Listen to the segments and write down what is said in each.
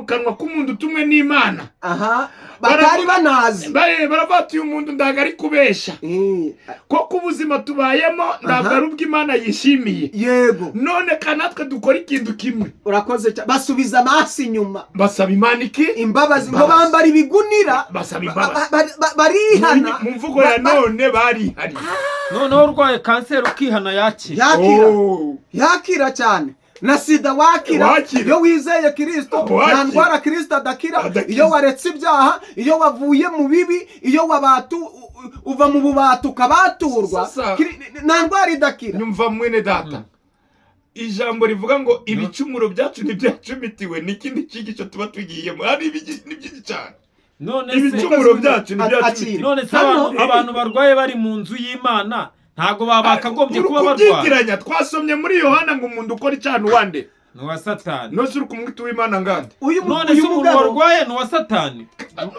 kanwa k'umuntu utumwe n'Imana. Aha batari banazi. Baravuga ati: "Uyu muntu ntabwo ari kubesha, koko ubuzima tubayemo ntabwo ari ubw'Imana yishimiye." None ka natwe dukora ikintu kimwe. Urakoze cyane. Basubiza amaso inyuma. Basaba Imana iki? Imbabazi, ngo Imbabazi. bambara ibigunira. Basaba imbabazi. Barihana. Mu mvugo ya none, barihariye. Noneho urwaye kanseri ukihana, yakira. Yakira. Oh. Yakira cyane, na sida wakira. Wakira. Iyo wizeye Kirisito, nta Wakira. ndwara Kirisito adakira. Adakiza. Iyo waretse ibyaha, iyo wavuye mu bibi, iyo wabatu uva mu bubata ukabaturwa, Sasa. nta ndwara idakira. Nyumva mwene data, ijambo rivuga ngo ibicumuro byacu ntibyacumitiwe ni ikindi cyigisho tuba tugiyemo. Hari ni byinshi cyane. None se Ibicumuro byacu ntibyacumitiwe. Akira. None se abantu barwaye bari mu nzu y'Imana, ntabwo baba bakagombye Uri kuba barwaye? kubyitiranya. Twasomye muri Yohana ngo umuntu ukora icyaha ni uwande? Ni uwa Satani. Nose uri kumwita uw'Imana ngande? None se Uyu umuntu mugabo, warwaye ni uwa Satani?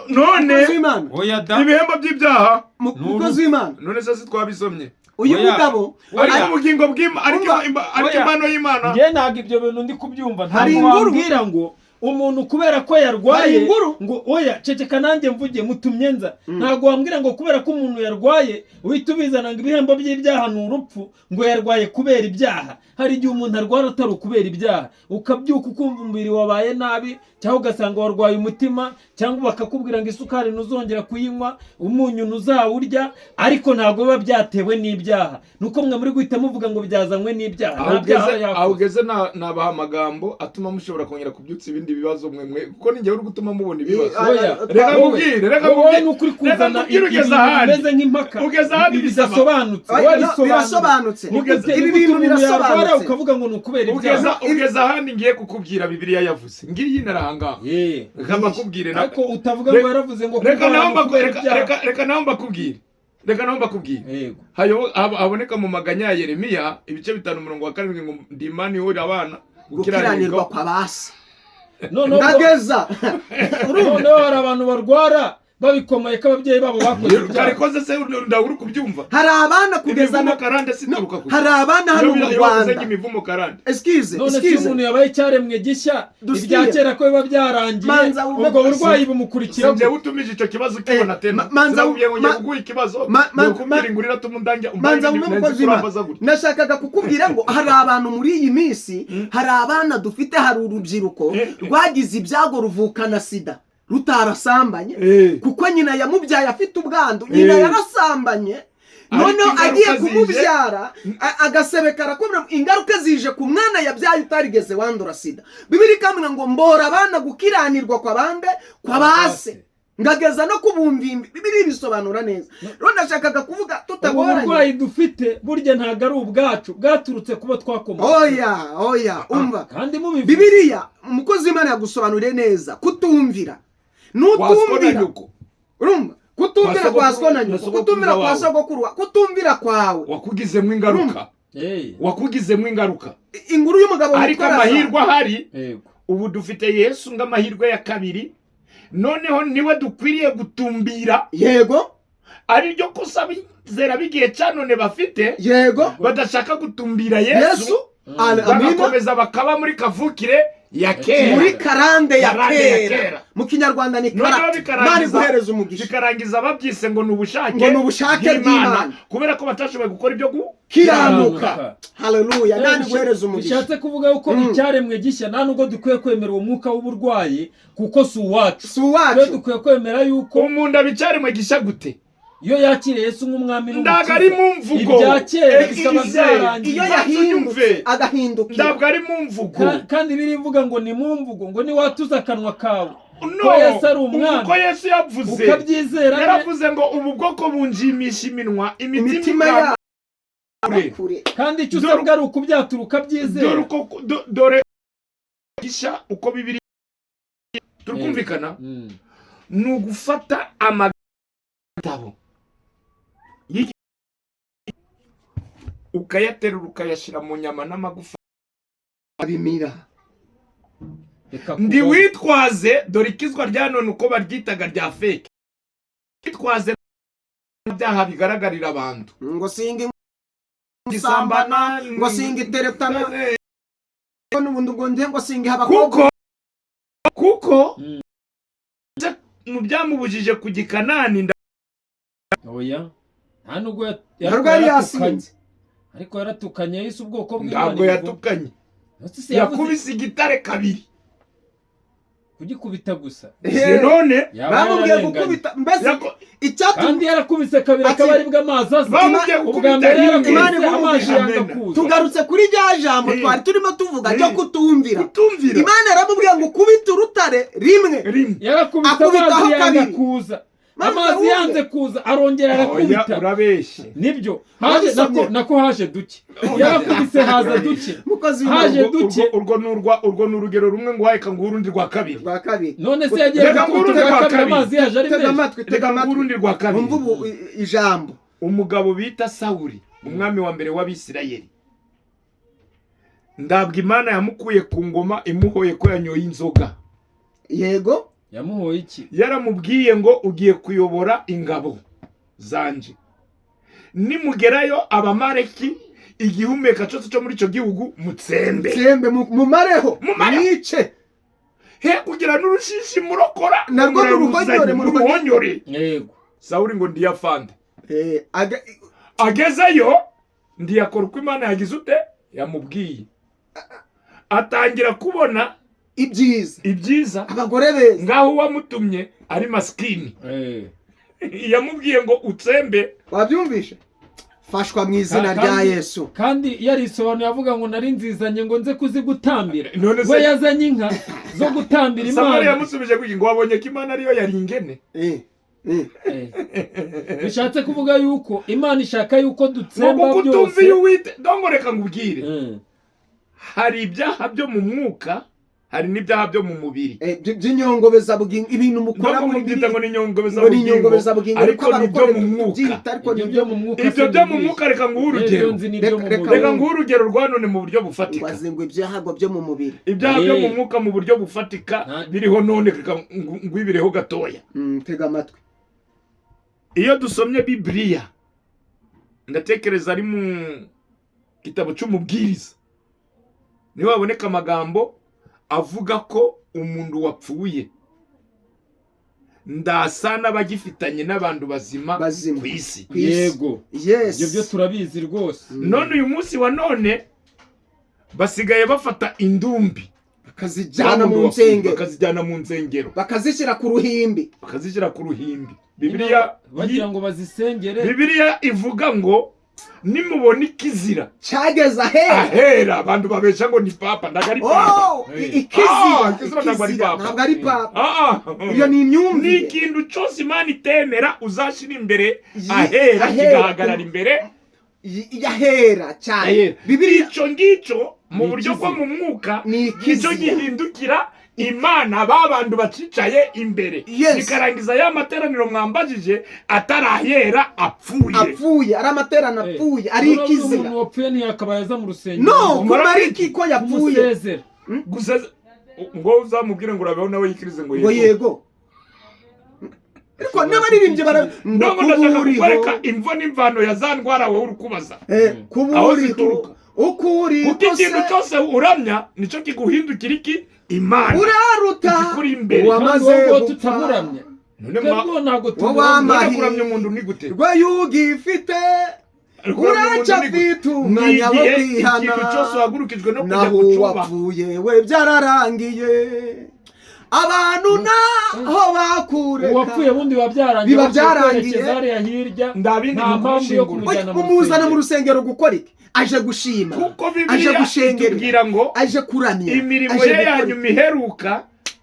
None mukozi w'Imana, Oya da. ibihembo by'ibyaha Ni mukozi w'Imana, none se si twabisomye? Uyu Oya. mugabo Ariko Oya. ubugingo bw'Imana, ariko Umva. ariko Oya. impano y'Imana. Njye ntabwo ibyo bintu ndi kubyumva. Hari Ntabwo inkuru. wambwira ngo umuntu kubera ko yarwaye Hari inkuru. ngo oya, ceceka nanjye mvuge, mutumye nza. Ntabwo wambwira ngo kubera ko umuntu yarwaye uhita ubizana ngo ibihembo by'ibyaha ni urupfu, ngo yarwaye kubera ibyaha. Hari igihe umuntu arwara atari ukubera ibyaha, ukabyuka ukumva umubiri wabaye nabi, cyangwa ugasanga warwaye umutima, cyangwa bakakubwira ngo isukari ntuzongera kuyinywa, umunyu ntuzawurya, ariko ntabwo biba byatewe n'ibyaha. Nuko mwe muri guhita muvuga ngo byazanywe n'ibyaha. Aho Nta byaha ugeze, yakoze. aho ugeze, nabaha amagambo atuma mushobora kongera kubyutsa ibindi bibazo mwe, kuko ni njyewe uri gutuma mubona ibibazo. Oya. Reka Wowe- nkubwire, reka wowe nkubwire. ni ukuri Reka kuzana nkubwire, ugeze ibintu ahandi. bimeze nk'impaka. Ugeze ahandi bisaba. Bidasobanutse. Oya, Wowe no, bisobanure. birasobanutse. Ni gute Ibi ni gute bintu umuntu yarwara birasobanutse. ukavuga ngo ni ukubera Ugeza ibyaha? ugeze ahandi ngiye kukubwira Bibiliya yavuze, ngiyi narahangaha. Reka mbakubwire Ariko utavuga ngo yaravuze ngo Reka kurwara naho ni ukubera ibyaha. reka naho mbakubwire, reka naho mbakubwire. Yego. Haboneka mu maganya ya Yeremiya ibice 5 umurongo wa 7 ngo: "Ndi Imana ihorera abana Gukiranirwa kwa basi." Noneho Ndageza. noneho hari abantu barwara babikomeye ko ababyeyi babo bakoze ibyaha. Karikoze se, ndabura kubyumva. Hari abana kugeza Imivumo na karande situruka ku Hari abana hano mu Iyo bavuze Rwanda. ngo imivumo karande. Excuse. None se iyo Excuse. umuntu yabaye icyaremwe gishya, Dusiye. ibya kera ko biba byarangiye, Manza wumve ubwo burwayi bumukurikira? Sinjye utumije icyo kibazo ukibona tena. Manza Sinakubwiye ngo ngiye kuguha ikibazo, ngiye kukubwira ingurira atuma undangira. Manza wumve, mukozi w'Imana, nashakaga kukubwira ngo hari abantu muri iyi minsi, hari abana dufite, hari urubyiruko rwagize ibyago ruvukana sida rutarasambanye, kuko nyina yamubyaye afite ubwandu, nyina yarasambanye. Ariko Noneho ingaruka agiye zije. kumubyara, agasebe karakomera, ingaruka zije ku mwana yabyaye utarigeze wandura sida. Bibiliya ikambwira ngo: "Mbora abana gukiranirwa kwa bande? Kwa base, ngageza no kubumvimbi." Bibiliya bisobanura neza. Rero ndashakaga kuvuga Ubu tutagoranye. burwayi dufite burya ntabwo ari ubwacu, bwaturutse kuba twakomotse. Oya, oya, umva. Kandi mubivuze. Bibiliya, umukozi w'Imana yagusobanuriye neza kutumvira. Nutumvira, urumva, kutumvira kwa so na nyoko, kutumvira kwa sogokuru, kutumvira kwawe Wakugizemo ingaruka. Wakugizemo ingaruka. Inkuru y'umugabo Ariko witwa Lazaro. amahirwe ahari, ubu dufite Yesu ng'amahirwe ya kabiri. Noneho niwe dukwiriye gutumbira, ari ryo kosa abizera b'igihe cya none bafite, badashaka gutumbira Yesu, Yesu, amina. Bagakomeza bakaba muri kavukire ya kera. Muri karande ya Karande ya kera. kera. Mu Kinyarwanda ni Noneho karate. Imana iguhereza umugisha. Bikarangiza babyise ngo ni ubushake Ngo ni ubushake bw'Imana. kubera ko batashoboye gukora ibyo Kiranuka. Haleluya, Imana iguhereza umugisha. Bishatse kuvuga yuko icyaremwe gishya, nta nubwo dukwiye kwemera uwo mwuka w'uburwayi, kuko si uwacu. Si uwacu. Twe dukwiye kwemera yuko Umuntu abicyaremwe gishya gute? Iyo yakiriye Yesu nk'umwami Ntabwo ari mu mvugo. ibya kera bikaba Excuse. byarangiye. Iyo Banza yahindutse, unyumve. agahindukira. Ntabwo ari mu mvugo. Kandi birivuga ngo ni mu mvugo, ngo niwatuza akanwa kawe No, ko Yesu ari umwami, uko Yesu yavuze, ukabyizera yaravuze ngo: "Ubu bwoko bunjimisha iminwa, imitima Imitima ikaba yabo kure." Kandi icyo usabwa ari ukubyatura ukabyizera. Dore uko dore gisha uko Bibiri turikumvikana. Ni ugufata amatabo ukayaterura, ukayashyira mu nyama n'amagufa. Abimira. Reka Ndi kubaho. witwaze, dore ikizwa rya none uko baryitaga rya fake, witwaze byaha bigaragarira abantu. Ngo singa Gisambana. Ngo singa iteretana, n'ubundi ngo nde ngo singa abakobwa. Kuko Kuko mu byamubujije kujya i Kanani Oya, nta nubwo Ntabwo yari yaratukanye. yasinze. Ariko yaratukanye, yahise ubwoko bw'Imana Ntabwo ibivuga. yatukanye. Ese se yavuze Yakubise igitare kabiri. Kugikubita gusa. Si none Yaba Bamubwiye yararenganye. gukubita mbese icyatumye Kandi yarakubise kabiri, akaba aribwo amazi aza. Bamubwiye Ubwa gukubita mbere rimwe. yarakubise, Imana iguhe amazi umugisha. yanga Amen. kuza. Tugarutse kuri rya jambo twari turimo tuvuga ryo kutumvira. Kutumvira. Imana yaramubwiye ngo ukubite urutare rimwe. Rimwe. Yarakubise, Akubitaho amazi yanga kabiri. kuza. Maze Amazi wumve. yanze kuza, arongera Oya, arakubita. urabeshye. Nibyo, haje Wabisomye? nako haje duke, yarakubise haza duke. Mukozi Haje w'Imana. duke. Urwo ni urugero rumwe ngo reka nguhe urundi rwa kabiri. Rwa kabiri. None se yagiye Reka gukubita nguhe urundi ubwa rwa kabiri, kabiri. amazi yaje ari Tega menshi. amatwi, tega Reka nguhe amatwi. urundi rwa kabiri. Wumva ubu ijambo. Umugabo bita Sawuri, umwami wa mbere w'Abisirayeli, ndabwo Imana yamukuye ku ngoma imuhoye ko yanyoye inzoga. Yego. Yamuhoye iki? Yaramubwiye ngo ugiye kuyobora ingabo zanje, nimugerayo Abamareki, igihumeka cyose cyo muri icyo gihugu mutsembe. Tsembe, mumareho. Mumareho. Mwice. He kugira n'urushishi murokora. Narwo muraruzanye, muruhonyore, muruhonyore. Yego. Sawuri ngo ndiyafande. Agezeyo ndiyakora uko Imana yagize ute yamubwiye, atangira kubona ibyiza. Ibyiza. Abagore beza. Ngaho uwamutumye ari masikini. Yamubwiye ngo utsembe. Wabyumvishe? Fashwa mu izina rya Yesu. Kandi yarisobanuye avuga ngo nari nzizanye ngo nze kuzigutambira. None se We yazanye inka zo gutambira Samweli Imana. yamusubije kuki ngo wabonye ko Imana ariyo yari ingene. Bishatse kuvuga yuko Imana ishaka yuko Ngo dutsemba kuko byose. utumviye Uwite dongo, reka ngubwire, hari ibyaha byo mu mwuka, hari n'ibyaha byo mu mubiri. By'inyongobezabugingo, ibintu mukora Ntabwo muri mubyita ngo ni ngo ni inyongobezabugingo, inyongobezabugingo, ariko ni ibyo mu mwuka. tubyita, ariko Ibyo ni byo mu mwuka Ibyo se byo mu ni mwuka, reka nguhe ibyo urugero. nzi ni ibyo mu Reka- mubiri. Reka nguhe urugero rwa none mu buryo bufatika. Ngo ngo ibyaha byo mu mubiri. Ibyaha byo mu mwuka mu buryo bufatika biriho none, reka ngwibireho gatoya. Tega amatwi. Iyo dusomye Bibiliya, ndatekereza ari mu gitabo cy'Umubwiriza niho haboneka amagambo avuga ko umuntu wapfuye ndasa n'abagifitanye n'abantu bazima Bazima. ku isi. Ku isi. Yego. Yes. Ibyo byo turabizi rwose. None uyu munsi wa none basigaye bafata indumbi Bakazijyana mu z'abantu wapfuye, nsengero. Bakazijyana mu nsengero. Bakazishyira ku ruhimbi. Bakazishyira ku ruhimbi. Bibiliya Bagira ngo bazisengere. Bibiliya ivuga ngo nimubona ikizira Cyageze ahera. Ahera, abantu babesha ngo ni papa, ntabwo ari papa. Oh, ikizira. Ah, ikizira ntabwo ari Ikizira, papa. ntabwo ari papa. Ah, ah. Iyo ni Ni imyumvire. ikintu cyose Imana itemera uzashyira imbere ahera, ahera. kigahagarara imbere Yahera cyane. Ahera. Bibiliya Icyo ngicyo mu Ni buryo bwo ikizira. mu mwuka Ni nicyo ikizira. gihindukira Imana ba bantu bacicaye imbere, Yes. bikarangiza ya materaniro mwambajije atarahera apfuye. Apfuye, ari amaterano apfuye, ari Urabona, ikizira. umuntu wapfuye ntiyakabaye aza mu rusengero. No, Umara kumara iki? iki ko yapfuye? Kumusezera. Gusa ngo uzamubwire ngo urabeho, nawe yikirize ngo Ngo yego. yego, ariko n'abaririmbyi bara ngo Ntabwo ndashaka kuba uriho. kukwereka imvo n'imvano ya za ndwara wowe uri kubaza Kuba aho uriho zituruka. Uko uri Kuko ikintu kose cyose uramya nicyo kiguhindukira iki? Imana uraruta ikikuri imbere. Uwamaze Kandi wowe gupfa. tutamuramya. None Twebwe ntabwo Wowe tumuramya. none kuramya umuntu ni gute? Rwayugifite Kuramya umuntu ni gute? uracyafite Ni umwanya wo igihe kwihana. ikintu cyose uhagurukijwe no kujya Naho kucuba. wapfuye we byararangiye, abantu naho bakureka. Uwapfuye bundi biba byarangiye. Biba Bapfuye byarangiye. kwerekeza hariya hirya. Nta bindi Nta ni mpamvu yo ukumushyingura. kumujyana mu Umuzana mu rusengero. rusengero gukora iki? Aje gushima, Kuko aje Bibiliya gushengerera, itubwira ngo aje kuramya, imirimo aje ye ya gukora. nyuma iheruka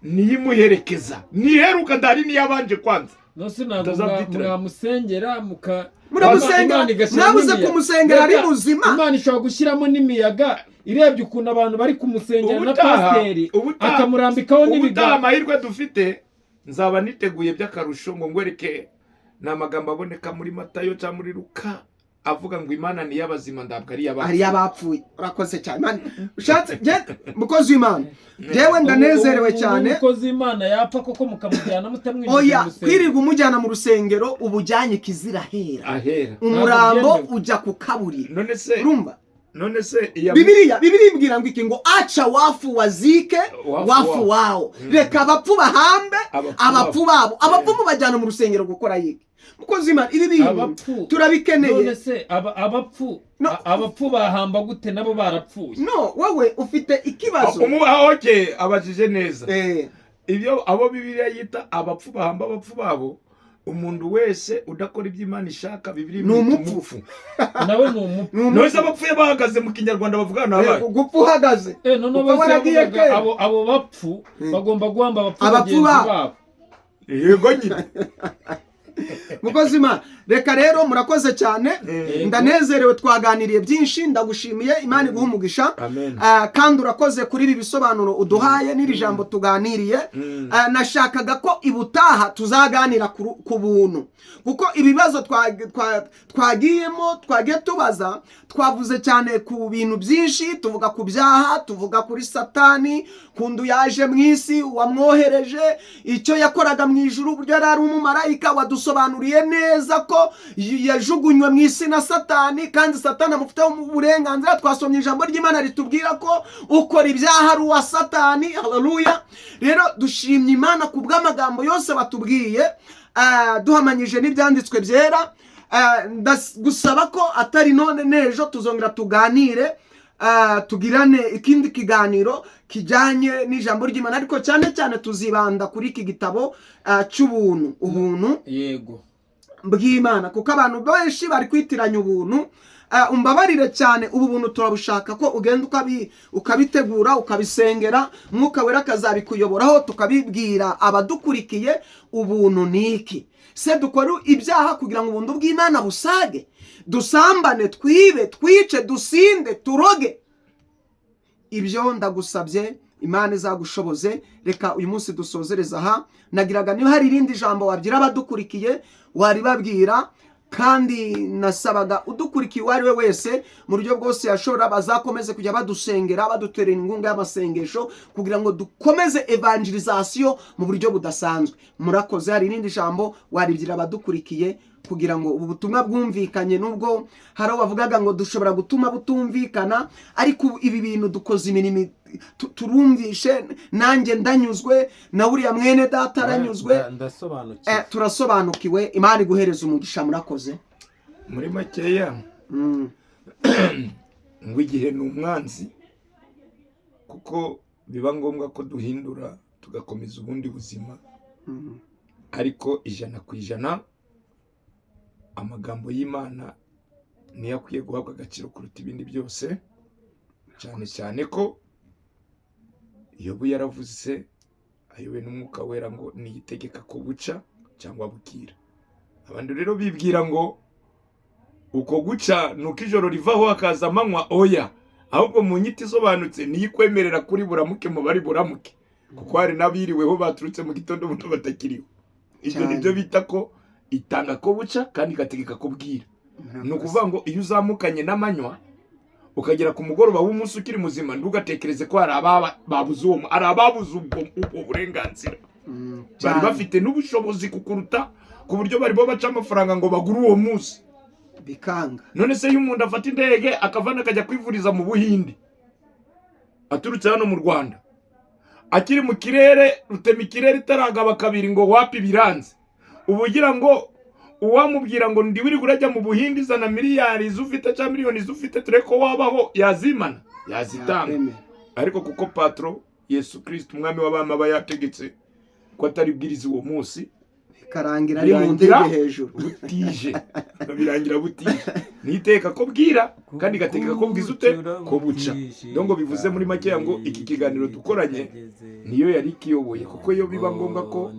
niyo imuherekeza, niheruka ndari niyabanje kwanza. Nose ntabwo Utazabyitiranya. mwamusengera muka Muramusengera, Imana igashyiramo mwabuze imiyaga. kumusengera ari Reka, muzima. Imana ishobora gushyiramo n'imiyaga irebye ukuntu abantu bari kumusengera na pasiteri akamurambikaho Ubutaha n'ibiganza. amahirwe dufite, nzaba niteguye by'akarusho ngo ngwereke ni amagambo aboneka muri Matayo cyangwa muri Luka avuga ngo Imana ni iy'abazima, ntabwo ari Ari iy'abapfuye. abapfuye. Urakoze cyane. Imana ushatse mukozi w'Imana, njyewe ndanezerewe cyane. Umukozi w'Imana yapfa koko mukamujyana mutamwinjiza Oya, mu rusengero? kwirirwa umujyana mu rusengero uba ujyanye ikizirahera. Ahera. Umurambo Ntabwo byemewe. ujya ku kaburiro. None se Urumva? None se iya Bibiliya imbwira ngo iki? Ngo acha wafu wazike Wafu wafu wao, reka abapfu bahambe Abapfu abapfu babo. Abapfu mubajyana mu rusengero gukora yiki? Mukozi Imana, ibi bintu Abapfu. turabikeneye. None se abapfu No. abapfu bahamba gute nabo barapfuye? No, wowe ufite ikibazo. Okay, abajije neza. Ibyo abo Bibiliya yita abapfu bahamba abapfu babo, umuntu wese udakora ibyo Imana ishaka, Bibiliya Ni imwita umupfu. umupfu. Nawe ni umupfu. Ni umupfu. None se abapfuye bahagaze mu Kinyarwanda bavuga nabaye? Gupfa uhagaze. None Upfa bose waragiye bavugaga kera. abo bapfu bagomba guhamba abapfu Abapfu bagenzi babo. babo. Yego nyine. Mukozi Imana, reka rero murakoze cyane. Ndanezerewe, twaganiriye byinshi, ndagushimiye, Imana iguha umugisha. Amen. Kandi urakoze kuri ibi bisobanuro uduhaye n'iri jambo tuganiriye. Nashakaga ko ibutaha tuzaganira ku buntu, kuko ibibazo twagiyemo, twagiye tubaza, twavuze cyane ku bintu byinshi, tuvuga ku byaha, tuvuga kuri Satani, kundu yaje mu isi, wamwohereje, icyo yakoraga mu ijuru, uburyo yari ari umumarayika. Wadusobanuriye neza ko yajugunywe mu isi na Satani, kandi Satani amufiteho uburenganzira. Twasomye ijambo ry'Imana ritubwira ko ukora ibyaha ari uwa Satani. Haleluya! Rero dushimye Imana ku bw'amagambo yose batubwiye, duhamanyije n'ibyanditswe byera. Ndagusaba ko atari none n'ejo tuzongera tuganire, tugirane ikindi kiganiro kijyanye n'ijambo ry'Imana, ariko cyane cyane tuzibanda kuri iki gitabo cy'ubuntu, ubuntu bw'Imana, kuko abantu benshi bari kwitiranya ubuntu. Umbabarire cyane, ubu buntu turabushaka ko ugenda ukabitegura, ukabisengera, Mwuka Wera akazabikuyoboraho, tukabibwira abadukurikiye. Ubuntu ni iki se? Dukora ibyaha kugira ngo ubuntu bw'Imana busage? Dusambane, twibe, twice, dusinde, turoge? Ibyo ndagusabye, Imana izagushoboze. Reka uyu munsi dusozereza aha. Nagiraga niba hari irindi jambo wabwira abadukurikiye waribabwira, kandi nasabaga udukurikiye uwo ari we wese mu buryo bwose yashobora bazakomeze kujya badusengera, baduterera inkunga y'amasengesho kugira ngo dukomeze evangelization mu buryo budasanzwe. Murakoze. Hari irindi jambo waribwira abadukurikiye kugira ngo ubu butumwa bwumvikanye, nubwo hari aho bavugaga ngo dushobora gutuma butumvikana, ariko ubu ibi bintu dukoze imirimo turumvishe, nanjye ndanyuzwe, na uriya mwene data aranyuzwe. Ndasobanukiwe. Turasobanukiwe. Imana iguhereza umugisha, murakoze. Muri makeya, ngo igihe ni umwanzi, kuko biba ngombwa ko duhindura tugakomeza ubundi buzima. Ariko 100% amagambo y'Imana niyo akwiye guhabwa agaciro kuruta ibindi byose, cyane cyane ko Yobu yaravuze ayobowe n'Umwuka Wera ngo niyitegeka ko buca cyangwa bukira. Abantu rero bibwira ngo uko guca ni uko ijoro rivaho hakaza amanywa. Oya, ahubwo mu nyito isobanutse niyo ikwemerera kuri buramuke mu bari buramuke, kuko hari n'abiriweho baturutse mu gitondo buno batakiriho. Ibyo nibyo bita ko itanga ko buca kandi igategeka ko bwira. Ni ukuvuga ngo iyo uzamukanye n'amanywa ukagera ku mugoroba w'umunsi ukiri muzima, ntugatekereze ko hari ababa babuze uwo, hari ababuze ubwo burenganzira bari bafite n'ubushobozi kukuruta, ku buryo barimo baca amafaranga ngo bagure uwo munsi, bikanga. None se iyo umuntu afata indege akavana akajya kwivuriza mu Buhinde aturutse hano mu Rwanda, akiri mu kirere rutema ikirere itaragaba kabiri ngo wapi biranze, uba ugira ngo uwamubwira ngo ndi wirirwa urajya mu Buhinde, zana miliyari zufite cyangwa miliyoni zufite turebe ko wabaho, yazimana, yazitanga? Yakwemera. Ariko kuko patro Yesu Kirisiti Umwami w'abami aba yategetse ko atari bwiriza uwo munsi, bikarangira ari mu birangira ndege hejuru. Butije, birangira butije. Niteka ko bwira kandi igategeka ko bwiza ute ko buca. Donc bivuze muri makeya ngo iki kiganiro dukoranye niyo yari ikiyoboye, kuko iyo biba ngombwa ko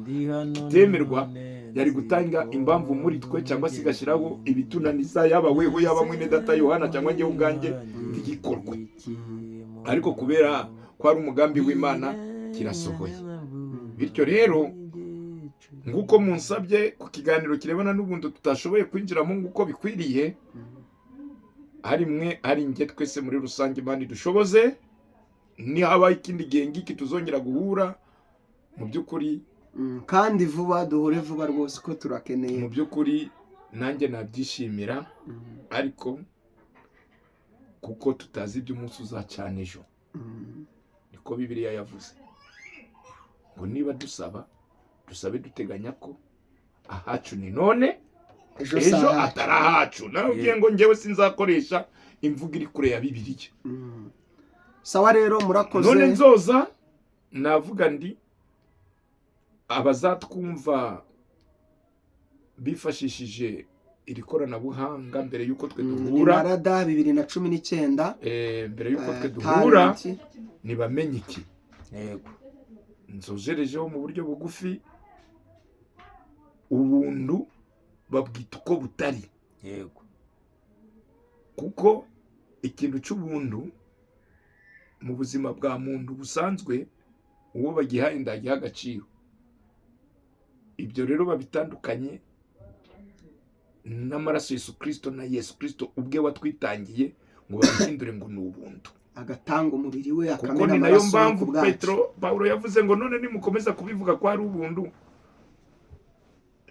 kitemerwa yari gutanga impamvu muri twe cyangwa se igashyiraho ibitunaniza, yaba weho, yaba mwene data Yohana cyangwa njyewe ubwanjye, ntigikorwe. Ariko kubera ko ari umugambi w'Imana, kirasohoye. Bityo rero, nguko munsabye ku kiganiro kirebana n'ubuntu tutashoboye kwinjiramo nguko bikwiriye, ari mwe ari njye, twese muri rusange, Imana idushoboze nihabaho ikindi gihe ngiki tuzongera guhura mu by'ukuri. Kandi vuba, duhure vuba rwose ko turakeneye. Mu by'ukuri nanjye nabyishimira, ariko Kuko tutazi ibyo umunsi uzacana ejo. Niko Bibiliya yavuze ngo niba dusaba, dusabe duteganya ko ahacu ni none, ejo ejo saha. Atari ahacu. Nawe ngo njyewe sinzakoresha imvugo iri kure ya Bibiliya. Sawa rero, murakoze. None nzoza navuga ndi abazatwumva bifashishije iri koranabuhanga mbere y'uko twe duhura. Marada 2019. Mbere y'uko twe duhura, talent. ntibamenye iki. Yego. Nzojerejeho mu buryo bugufi, ubuntu babwita uko butari. Kuko ikintu cy'ubuntu mu buzima bwa muntu busanzwe, uwo bagihaye ndagiha agaciro. Ibyo rero babitandukanye n'amaraso Yesu Kirisito na Yesu Kirisito ubwe watwitangiye, ngo babihindure ngo ni ubuntu, agatanga umubiri we, kuko akamena ni nayo amaraso ye mpamvu ku bwacu. Petero, Pawulo yavuze ngo none nimukomeza kubivuga ko ari ubuntu,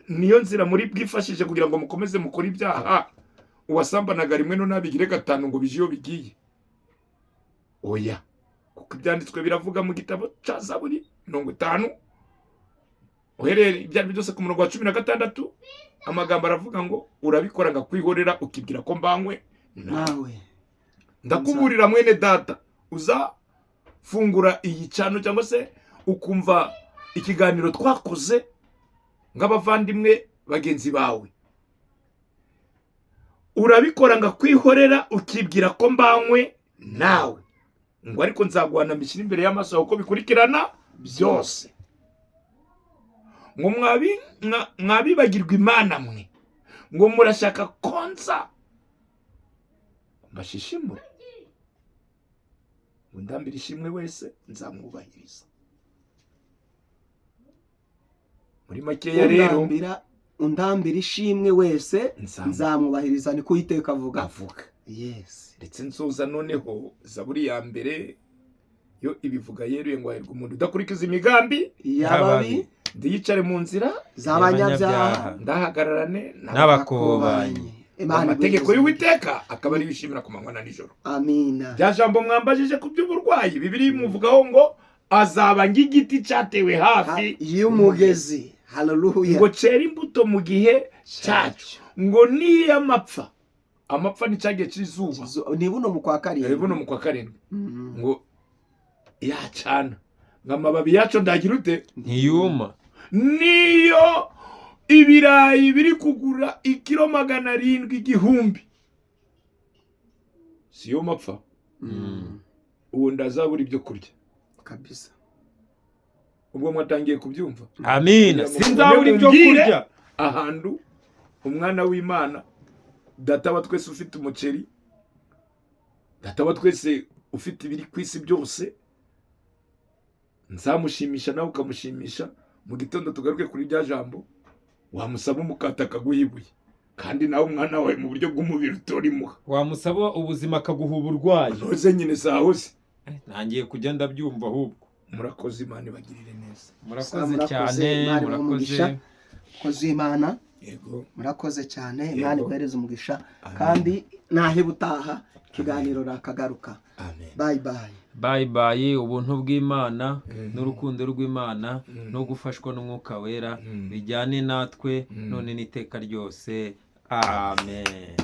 niyo nzira muri bwifashije kugira ngo mukomeze mukore ibyaha. Uwasambanaga rimwe none abigire gatanu ngo bije iyo bigiye. Oya, kuko ibyanditswe biravuga mu gitabo cya Zaburi 50, uhereye ibyo ari byo byose ku murongo wa 16, amagambo aravuga ngo urabikora ngakwihorera, ukibwira ko mbanywe nawe. Nawe. Ndakuburira mwene data uzafungura iyi cano cyangwa se ukumva ikiganiro twakoze nk'abavandimwe bagenzi bawe, urabikora ngakwihorera, ukibwira ko mbanywe nawe, ngo ariko nzaguhana mbishyire imbere y'amaso yawe uko bikurikirana byose. Ngo mwabibagirwa Imana mwe, ngo murashaka konsa mbashishimure, ngo ndambire ishimwe wese nzamwubahiriza. Muri makeya rero, Undambira ishimwe wese nzamwubahiriza, niko Uwiteka avuga. Avuga. Yes. Ndetse nsoza noneho, Zaburi ya mbere yo ibivuga yeruye ngo hahirwa umuntu udakurikiza imigambi y'ababi, ndiyicare mu nzira z'abanyabyaha, ndahagararane n'abakobanyi. Imana amategeko iguhereze. y'Uwiteka akaba ariyo yishimira ku manywa na nijoro. Amina. Bya jambo mwambajije ku by'uburwayi, Bibiri muvugaho ngo azaba nk'igiti cyatewe hafi y'umugezi. Haleluya. ngo cera imbuto mu gihe cyacu, ngo niyo amapfa, amapfa ni cya gihe cy'izuba. Ni buno mu kwa karindwi. Buno mu kwa karindwi, ngo yacana ngo amababi yacu ndagira ute? Ntiyuma. Niyo ibirayi biri kugura ikiro 700, 1000, siyo mapfa. Uwo ndazabura ibyo kurya. Kabisa. Ubwo mwatangiye kubyumva. Amina. Kugira ngo Sinzabura ibyo mumbwire kurya. ahantu umwana w'Imana, Data wa twese ufite umuceri, Data wa twese ufite ibiri ku isi byose, nzamushimisha nawe ukamushimisha. Mu gitondo tugaruke kuri rya jambo, wamusaba umukate akaguha ibuye, kandi nawe umwana wawe mu buryo bw'umubiri utorimuha. Wamusaba ubuzima akaguha uburwayi. Ntuze nyine sahuze. Ntangiye kujya ndabyumva ahubwo. Murakoze, Imana ibagirire neza. Murakoze Murakoze, cyane. Imana ibahe Murakoze. umugisha. Mukozi w'Imana. Yego. Murakoze cyane. Yego. Imana iguhereze umugisha. Amen. Kandi nahe ubutaha ikiganiro nakagaruka. Amen. Bye bye. Bye bye. Ubuntu bw'Imana n'urukundo rw'Imana no gufashwa n'Umwuka Wera bijyane natwe none n'iteka ryose. Amen.